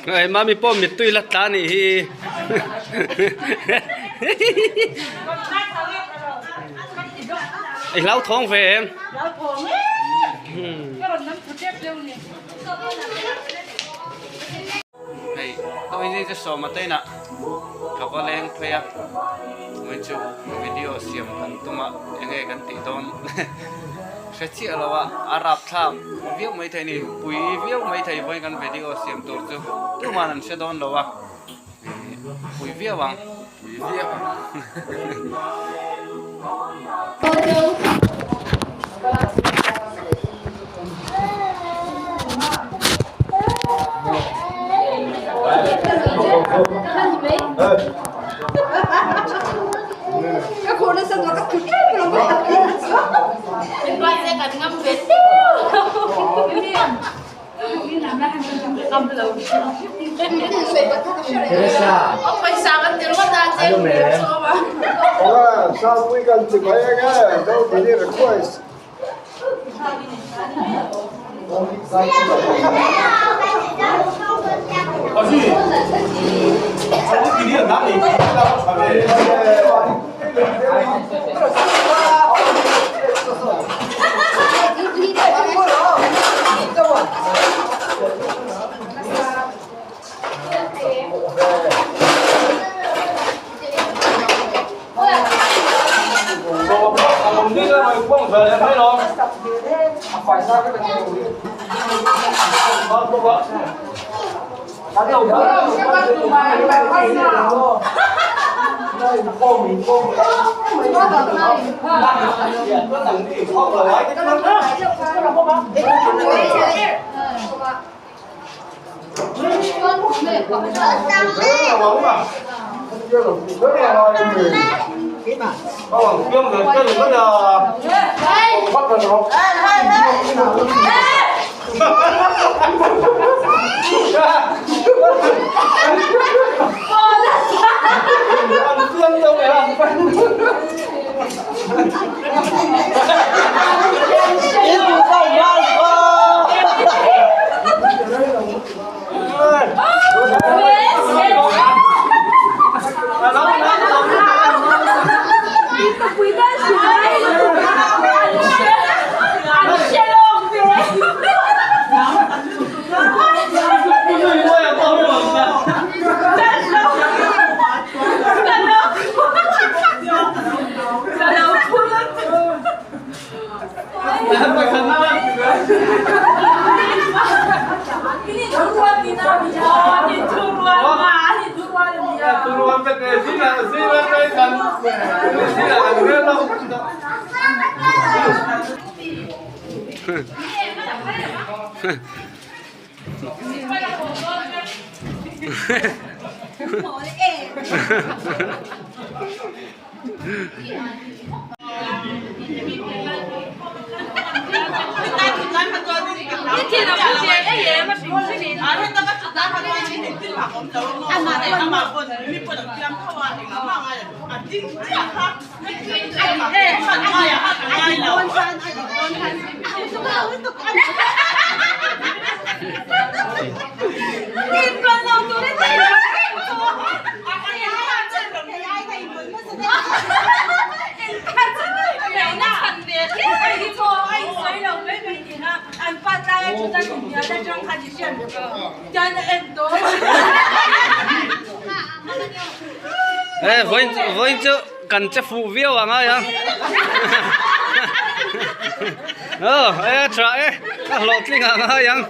Hei mami pawh mittui la tla anih hi i hlauthawng ve em? Hei tawhini chu sawma te inah ka va leng phei a vawiin chu video siam kan tum a enge kan tih dawn hre chiah lo a a rapthlak viau mai thei a ni pui viau mai thei vawiin kan video siam tur chu tuman an hre dawn lo a pui viau ang pui viau ang. He vawiin vawiin chu kan che fuh viau ang ai a aw e a tha e a hlawhtling ang ai ang.